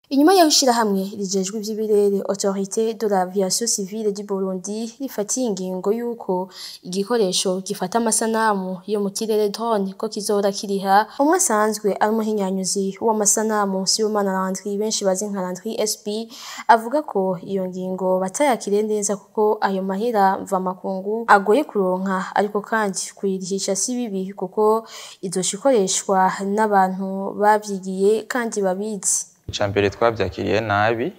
Inyuma y'aho ishirahamwe rijejwe ivy'ibirere, Autorité de l'Aviation Civile du Burundi, rifatiye ingingo y'uko igikoresho gifata amasanamu yo mu kirere, drone, ko kizohora kiriha, umwe asanzwe ari umuhinyanyuzi w'amasanamu, Sibomana Landry benshi bazi nka Landry SB, avuga ko iyo ngingo batayakiriye neza kuko ayo mahera mvamakungu agoye kuronka, ariko kandi kuyirihisha si bibi kuko izoca ikoreshwa n'abantu bavyigiye kandi babizi. Icambere, twavyakiriye nabi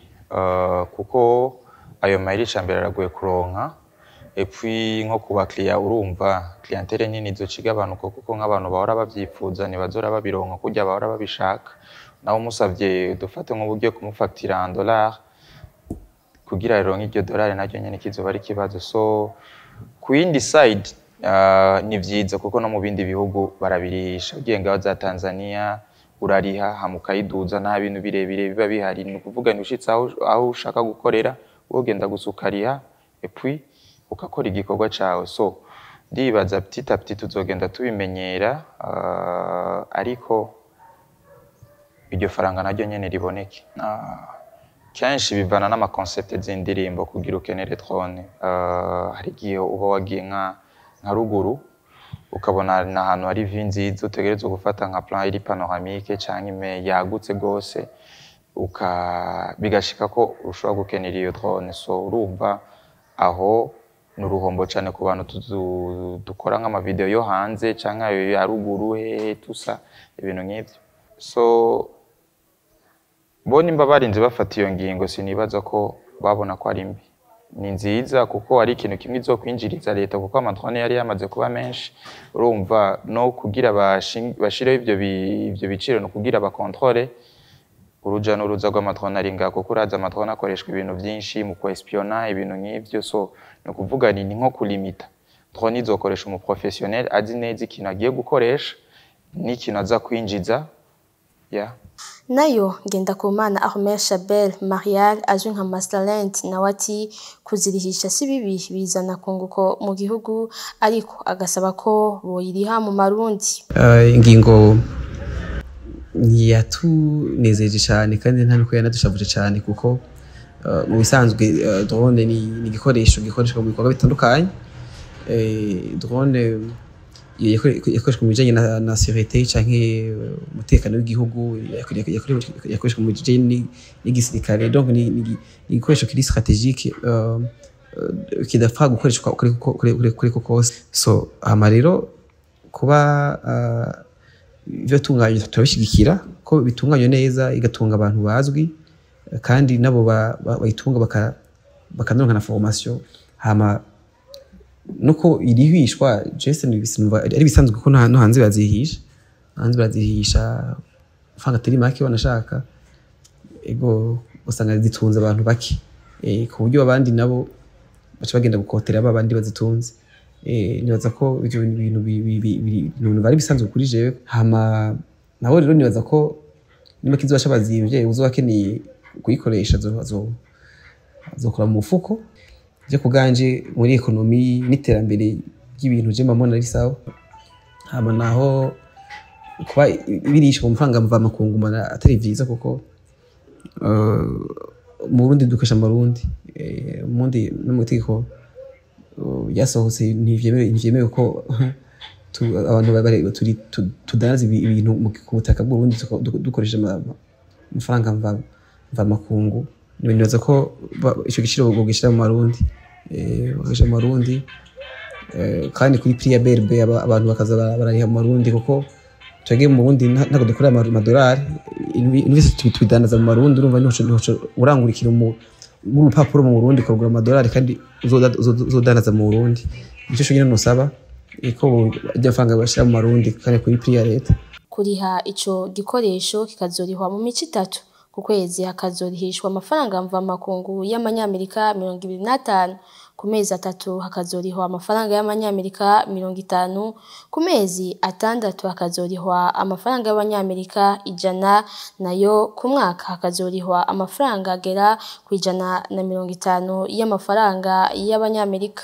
kuko ayo mahera icambere aragoye kuronka, et puis nko ku bakiriya, urumva clientèle nini izoca igabanuka kuko nk'abantu bahora bavyipfuza ntibazora babironka kurya bahora babishaka. Nawe umusavye, dufate nk'uburyo kumufactura en dollar, kugira aronke iryo dolari naryo nyene kizoba ari ikibazo. So ku yindi side ni vyiza kuko no mu bindi bihugu barabirisha. Ugiye ngaho za Tanzania urariha hama ukayiduza, nta bintu birebire biba bihari. Ni ukuvuga ni ushitse aho ushaka gukorera, wogenda gusa ukariha, et puis ugakora igikorwa cawe. So ndibaza petit à petit tuzogenda tubimenyera, ariko iryo faranga naryo nyene riboneke. Kenshi bivana n'ama concept z'indirimbo kugira ukenere drone. Hari igihe uba wagiye nka ruguru, ukabona ni ahantu hari vue nziza, utegerezwa gufata nka plan iri panoramique canke ime yagutse gose, bigashika ko ushobora gukenera iyo drone. So urumva aho ni uruhombo cane ku bantu dukora nk'ama video yo hanze canke ayo ya ruguru hehe tusa ibintu nk'ivyo. So bo nimba barinze bafata iyo ngingo, sinibaza ko babona ko ari mbi. Ni nziza kuko ari ikintu kimwe izokwinjiriza leta, kuko ama drone yari yamaze kuba menshi. Urumva no kugira bashireho ivyo biciro no kugira bakontrole uruja n'uruza rw'ama drone ari ngaho, kuko urazi ama drone akoreshwa ibintu vyinshi mu kwespionner, ibintu nk'ivyo. So ni ukuvuga ni nko kulimita drone izokoresha umu professionnel azi neza ikintu agiye gukoresha n'ikintu aza kwinjiza, yeah. Nayo Ngendakumana Armel Chabel Marial azwi nka Masterland nawe ati kuzirihisha si bibi, bizana kunguko mu gihugu, ariko agasaba ko boyiriha mu marundi. Ingingo ntiyatunezeje cyane kandi nta nuko yanadushavuje cyane, kuko mu bisanzwe drone ni igikoresho gikoreshwa mu bikorwa bitandukanye. Drone yakoreshwa mu bijanye na sécurité canke umutekano w'igihugu, yakoreshwa mu bijanye n'igisirikare. Donc ni igikoresho kiri stratégique, kidapfa gukoreshwa uko kose. So hama rero kuba ivyo tunganywa turabishigikira ko bitunganywa neza, igatunga abantu bazwi, kandi nabo bayitunga bakanaronka na formation. Hama nuko irihishwa, je sinumva ari bisanzwe kuko no hanze bazihisha, hanze barazihisha amafaranga atari make banashaka. Ego, usanga zitunze abantu bake, ku buryo abandi nabo baca bagenda gukotera ba bandi bazitunze. Nibaza ko ivyo bintu ibintu bari bisanzwe kuri jewe. Hama nabo rero nibaza ko niba kizoba bazimvye, uzoba akeneye kuyikoresha azokora mu mufuko. Je kuganje muri économie n'iterambere ry'ibintu, je mbona ari sawa. Hama naho kuba birishwa mu mafaranga mvamakungu mbona atari vyiza, kuko mu Burundi dukoresha amarundi. Mundi no mu itegeko ryasohotse ntivyemewe ko abantu tudandaza ibintu ku butaka bw'Uburundi dukoresheje amafaranga mvamakungu. Nibaza ko ico giciro bogishira mu marundi, bagashira mu marundi, kandi kuri prix ya BRB, abantu bakaza barariha mu marundi, kuko twebwe mu Burundi ntabwo dukorera amadolari. Ibintu byose tubidandaza mu marundi. Urumva niho urangura ikintu mu rupapuro mu Burundi, ukagura amadolari kandi uzodandaza mu Burundi. Nico cyo nyine nusaba ko ajya amafaranga bashira mu marundi kandi kuri prix ya leta. Kuriha ico gikoresho kikazorihwa mu mico 3: ku kwezi hakazorihishwa amafaranga mvamakungu y'amanyamerika 25, ku mezi 3 hakazorihwa amafaranga y'amanyamerika 50, ku mezi 6 hakazorihwa amafaranga y'abanyamerika 100, nayo ku mwaka hakazorihwa amafaranga agera ku 150 y'amafaranga y'abanyamerika.